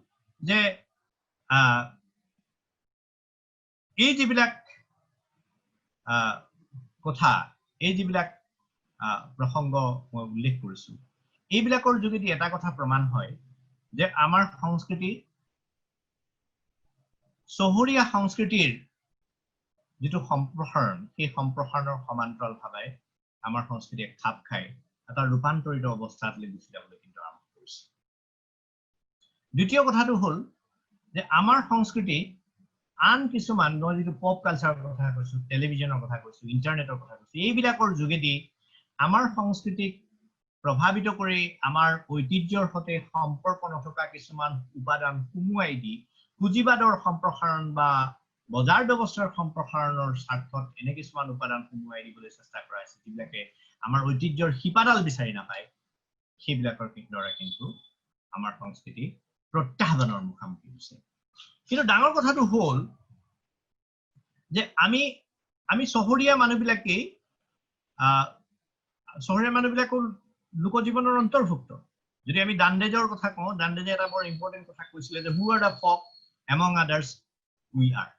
যে এই যিবিলাক কথা, এই যিবিলাক প্ৰসংগ মই উল্লেখ কৰিছো, এইবিলাকৰ যোগেদি এটা কথা প্ৰমাণ হয় যে আমাৰ সংস্কৃতি চহৰীয়া সংস্কৃতিৰ যিটো সম্প্ৰসাৰণ, সেই সম্প্ৰসাৰণৰ সমান্তৰালভাৱে আমাৰ সংস্কৃতিয়ে খাপ খাই এটা ৰূপান্তৰিত অৱস্থালৈ গুচি যাবলৈ কিন্তু আৰম্ভ কৰিছে। দ্বিতীয় কথাটো হ'ল যে আমাৰ সংস্কৃতি আন কিছুমান, মই যিটো পপ কালচাৰৰ কথা কৈছো, টেলিভিশ্যনৰ কথা কৈছো, ইণ্টাৰনেটৰ কথা কৈছো, এইবিলাকৰ যোগেদি আমাৰ সংস্কৃতিক প্ৰভাৱিত কৰি আমাৰ ঐতিহ্যৰ সৈতে সম্পৰ্ক নথকা কিছুমান উপাদান সুমুৱাই দি পুঁজিবাদৰ সম্প্ৰসাৰণ বা বজাৰ ব্যৱস্থাৰ সম্প্ৰসাৰণৰ স্বাৰ্থত এনে কিছুমান উপাদান সুমুৱাই দিবলৈ চেষ্টা কৰা হৈছে, যিবিলাকে আমাৰ ঐতিহ্যৰ শিপাডাল বিচাৰি নাপায়। সেইবিলাকৰ দ্বাৰা কিন্তু আমাৰ সংস্কৃতি প্ৰত্যাহ্বানৰ মুখামুখি হৈছে। কিন্তু ডাঙৰ কথাটো হ'ল যে আমি চহৰীয়া মানুহবিলাকেই, চহৰীয়া মানুহবিলাকো লোকজীৱনৰ অন্তৰ্ভুক্ত। যদি আমি ডাণ্ডেজৰ কথা কওঁ, ডাণ্ডেজে এটা বৰ ইম্পৰ্টেণ্ট কথা কৈছিলে যে "Who are the folk? Among others we are."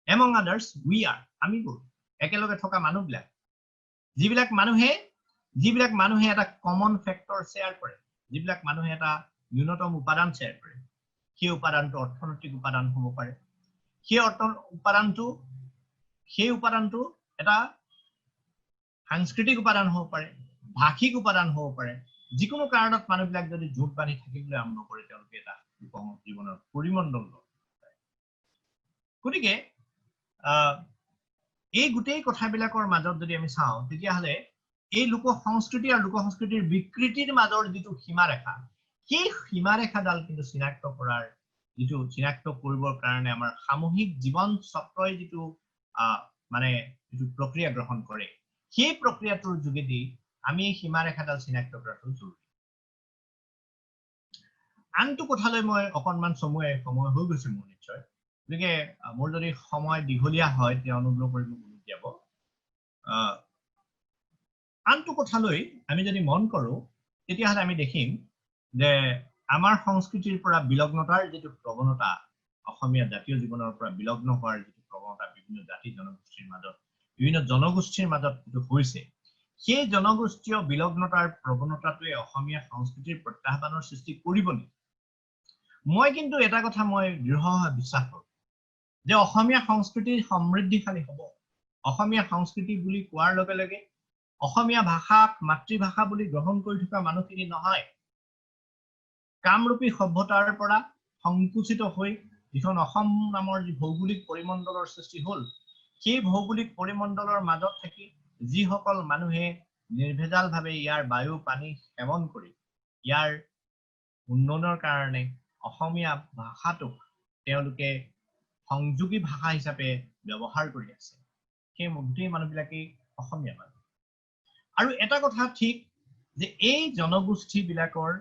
Among others we are, আমিবোৰ একেলগে থকা মানুহবিলাক, যিবিলাক মানুহে এটা কমন ফেক্টৰ শ্বেয়াৰ কৰে, যিবিলাক মানুহে এটা ন্যূনতম উপাদান শ্বেয়াৰ কৰে। সেই উপাদানটো অৰ্থনৈতিক উপাদান হ'ব পাৰে, সেই উপাদানটো এটা সাংস্কৃতিক উপাদান হ'ব পাৰে, ভাষিক উপাদান হ'ব পাৰে। যিকোনো কাৰণত মানুহবিলাক যদি জোঁট বান্ধি থাকিবলৈ আৰম্ভ কৰে, তেওঁলোকে এটা জীৱনৰ পৰিমণ্ডল লয়। গতিকে এই গোটেই কথাবিলাকৰ মাজত যদি আমি চাওঁ, তেতিয়াহ'লে এই লোক সংস্কৃতি আৰু লোক সংস্কৃতিৰ বিকৃতিৰ মাজৰ যিটো সীমাৰেখা, সেই সীমাৰেখাডাল কিন্তু চিনাক্ত কৰিবৰ কাৰণে আমাৰ সামূহিক জীৱন চক্ৰই যিটো মানে যিটো প্ৰক্ৰিয়া গ্ৰহণ কৰে, সেই প্ৰক্ৰিয়াটোৰ যোগেদি আমি এই সীমাৰেখাডাল চিনাক্ত কৰাটো জৰুৰী। আনটো কথালৈ মই অকণমান চমুৱাই, সময় হৈ গৈছে মোৰ নিশ্চয়, গতিকে মোৰ যদি সময় দীঘলীয়া হয় তেতিয়া অনুগ্ৰহ কৰি মোক উলিয়াব। আনটো কথালৈ আমি যদি মন কৰোঁ তেতিয়াহ'লে আমি দেখিম যে আমাৰ সংস্কৃতিৰ পৰা বিলগ্নতাৰ যিটো প্ৰৱণতা, অসমীয়া জাতীয় জীৱনৰ পৰা বিলগ্ন হোৱাৰ যিটো প্ৰৱণতা বিভিন্ন জাতি জনগোষ্ঠীৰ মাজত, বিভিন্ন জনগোষ্ঠীৰ মাজত যিটো হৈছে, সেই জনগোষ্ঠীয় বিলগ্নতাৰ প্ৰৱণতাটোৱে অসমীয়া সংস্কৃতিৰ প্ৰত্যাহ্বানৰ সৃষ্টি কৰিব নেকি? মই কিন্তু এটা কথা মই দৃঢ়ভাৱে বিশ্বাস কৰোঁ যে অসমীয়া সংস্কৃতি সমৃদ্ধিশালী হ'ব। অসমীয়া সংস্কৃতি বুলি কোৱাৰ লগে লগে অসমীয়া ভাষাক মাতৃভাষা বুলি গ্ৰহণ কৰি থকা মানুহখিনি নহয়, কামৰূপী সভ্যতাৰ পৰা সংকুচিত হৈ যিখন অসম নামৰ যি ভৌগোলিক পৰিমণ্ডলৰ সৃষ্টি হ'ল, সেই ভৌগোলিক পৰিমণ্ডলৰ মাজত থাকি যিসকল মানুহে নিৰ্ভেজালভাৱে ইয়াৰ বায়ু পানী সেৱন কৰি ইয়াৰ উন্নয়নৰ কাৰণে অসমীয়া ভাষাটোক তেওঁলোকে সংযোগী ভাষা হিচাপে ব্যৱহাৰ কৰি আছে, সেই গোটেই মানুহবিলাকেই অসমীয়া মানুহ। আৰু এটা কথা ঠিক যে এই জনগোষ্ঠীবিলাকৰ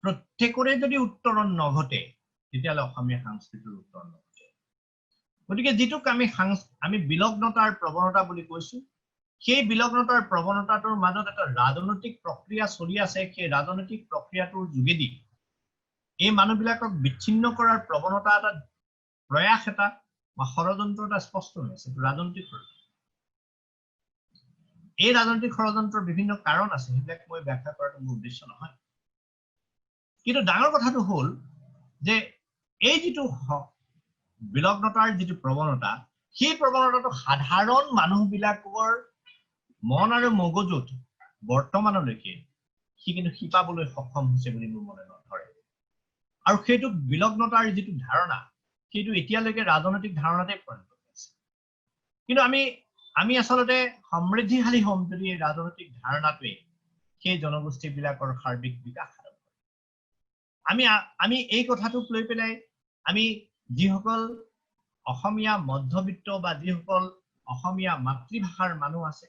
প্ৰত্যেকৰে যদি উত্তৰণ নঘটে তেতিয়াহ'লে অসমীয়া সংস্কৃতিৰ উত্তৰণ নঘটে। গতিকে যিটোক আমি বিলগ্নতাৰ প্ৰৱণতা বুলি কৈছো, সেই বিলগ্নতাৰ প্ৰৱণতাটোৰ মাজত এটা ৰাজনৈতিক প্ৰক্ৰিয়া চলি আছে। সেই ৰাজনৈতিক প্ৰক্ৰিয়াটোৰ যোগেদি এই মানুহবিলাকক বিচ্ছিন্ন কৰাৰ প্ৰৱণতা এটা, প্ৰয়াস এটা বা ষড়যন্ত্ৰ এটা স্পষ্ট হৈ আছে। ৰাজনৈতিক ষড়যন্ত্ৰ, এই ৰাজনৈতিক ষড়যন্ত্ৰৰ বিভিন্ন কাৰণ আছে, সেইবিলাক মই ব্যাখ্যা কৰাটো মোৰ উদ্দেশ্য নহয়। কিন্তু ডাঙৰ কথাটো হ'ল যে এই যিটো বিলগ্নতাৰ যিটো প্ৰৱণতা, সেই প্ৰৱণতাটো সাধাৰণ মানুহবিলাকৰ মন আৰু মগজুত বৰ্তমানলৈকে সি কিন্তু শিপাবলৈ সক্ষম হৈছে বুলি মোৰ মনে নধৰে। আৰু সেইটো বিলগ্নতাৰ যিটো ধাৰণা, সেইটো এতিয়ালৈকে ৰাজনৈতিক ধাৰণাতে পৰিণত হৈছে। কিন্তু আমি আচলতে সমৃদ্ধিশালী হ'ম যদি এই ৰাজনৈতিক ধাৰণাটোৱে সেই জনগোষ্ঠীবিলাকৰ সাৰ্বিক বিকাশ সাধন কৰে। আমি এই কথাটোক লৈ পেলাই আমি যিসকল অসমীয়া মধ্যবিত্ত বা যিসকল অসমীয়া মাতৃভাষাৰ মানুহ আছে,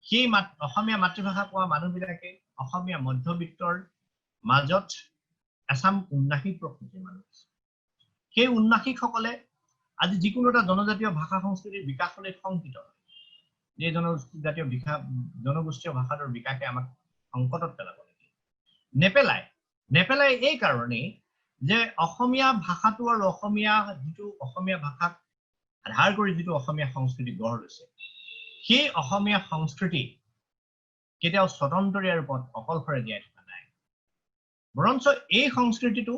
সেই অসমীয়া মাতৃভাষা কোৱা মানুহবিলাকে অসমীয়া মধ্যবিত্তৰ মাজত এচাম উন্নাসিক প্ৰকৃতিৰ মানুহ আছে। সেই উন্নাসিকসকলে আজি যিকোনো এটা জনজাতীয় ভাষা সংস্কৃতিৰ বিকাশলৈ শংকিত হয়। এই জনজাতীয় জনগোষ্ঠীয় ভাষাটোৰ বিকাশে আমাক সংকটত পেলাব নেকি? নেপেলায় এই কাৰণেই যে অসমীয়া ভাষাটো আৰু অসমীয়া যিটো অসমীয়া ভাষাক আধাৰ কৰি যিটো অসমীয়া সংস্কৃতি গঢ় লৈছে, সেই অসমীয়া সংস্কৃতি কেতিয়াও স্বতন্ত্ৰীয় ৰূপত অকলশৰে জীয়াই থকা নাই। বৰঞ্চ এই সংস্কৃতিটো,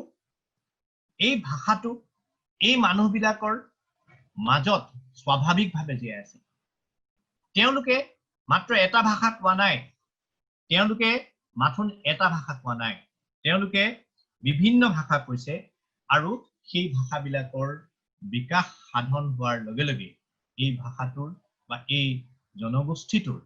এই ভাষাটো এই মানুহবিলাকৰ মাজত স্বাভাৱিকভাৱে জীয়াই আছে। তেওঁলোকে মাত্ৰ এটা ভাষা কোৱা নাই, তেওঁলোকে মাথোন এটা ভাষা কোৱা নাই, তেওঁলোকে বিভিন্ন ভাষা কৈছে। আৰু সেই ভাষাবিলাকৰ বিকাশ সাধন হোৱাৰ লগে লগে এই ভাষাটোৰ বা এই জনগোষ্ঠীটোৰ,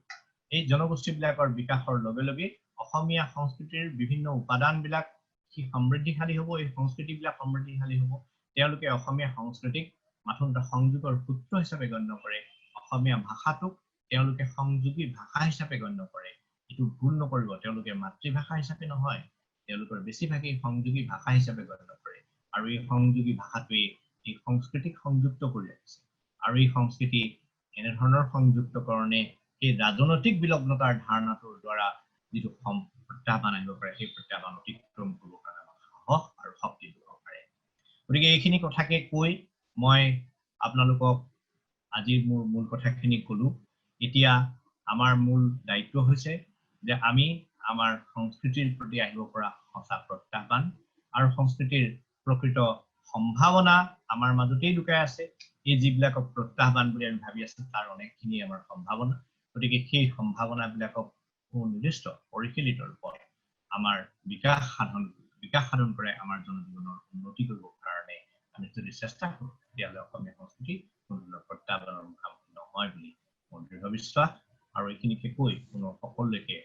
এই জনগোষ্ঠীবিলাকৰ বিকাশৰ লগে লগে অসমীয়া সংস্কৃতিৰ বিভিন্ন উপাদানবিলাক সি সমৃদ্ধিশালী হ'ব, এই সংস্কৃতিবিলাক সমৃদ্ধিশালী হ'ব। তেওঁলোকে অসমীয়া সংস্কৃতিক মাথোন এটা সংযোগৰ সূত্ৰ হিচাপে গণ্য কৰে, অসমীয়া ভাষাটোক তেওঁলোকে সংযোগী ভাষা হিচাপে গণ্য কৰে। এইটো ভুল নকৰিব, তেওঁলোকে মাতৃভাষা হিচাপে নহয়, তেওঁলোকৰ বেছিভাগেই সংযোগী ভাষা হিচাপে গণ্য কৰে। আৰু এই সংযোগী ভাষাটোৱে এই সংস্কৃতিক সংযুক্ত কৰি ৰাখিছে। আৰু এই সংস্কৃতি এনেধৰণৰ সংযুক্তকৰণে এই ৰাজনৈতিক বিলগ্নতাৰ ধাৰণাটোৰ দ্বাৰা যিটো প্ৰত্যাহ্বান আহিব পাৰে, সেই প্ৰত্যাহ্বান অতিক্ৰম কৰিবৰ কাৰণে আমাক সাহস আৰু শক্তি যোগাব পাৰে। গতিকে এইখিনি কথাকে কৈ মই আপোনালোকক আজি মোৰ মূল কথাখিনি ক'লো। এতিয়া আমাৰ মূল দায়িত্ব হৈছে যে আমি আমাৰ সংস্কৃতিৰ প্ৰতি আহিব পৰা সঁচা প্ৰত্যাহ্বান আৰু সংস্কৃতিৰ প্ৰকৃত সম্ভাৱনা আমাৰ মাজতেই লুকাই আছে। এই যিবিলাকক প্ৰত্যাহ্বান বুলি আমি ভাবি আছো, তাৰ অনেকখিনি আমাৰ সম্ভাৱনা। গতিকে সেই সম্ভাৱনাবিলাকক সুনিৰ্দিষ্ট পৰিশীলিত ৰূপত আমাৰ বিকাশ সাধন কৰে আমাৰ জনজীৱনৰ উন্নতি কৰিবৰ কাৰণে আমি যদি চেষ্টা কৰোঁ, তেতিয়াহ'লে অসমীয়া সংস্কৃতি কোনো ধৰণৰ প্ৰত্যাহ্বানৰ মুখামুখি নহয় বুলি মোৰ দৃঢ় বিশ্বাস। আৰু এইখিনিকে কৈ পুনৰ সকলোকে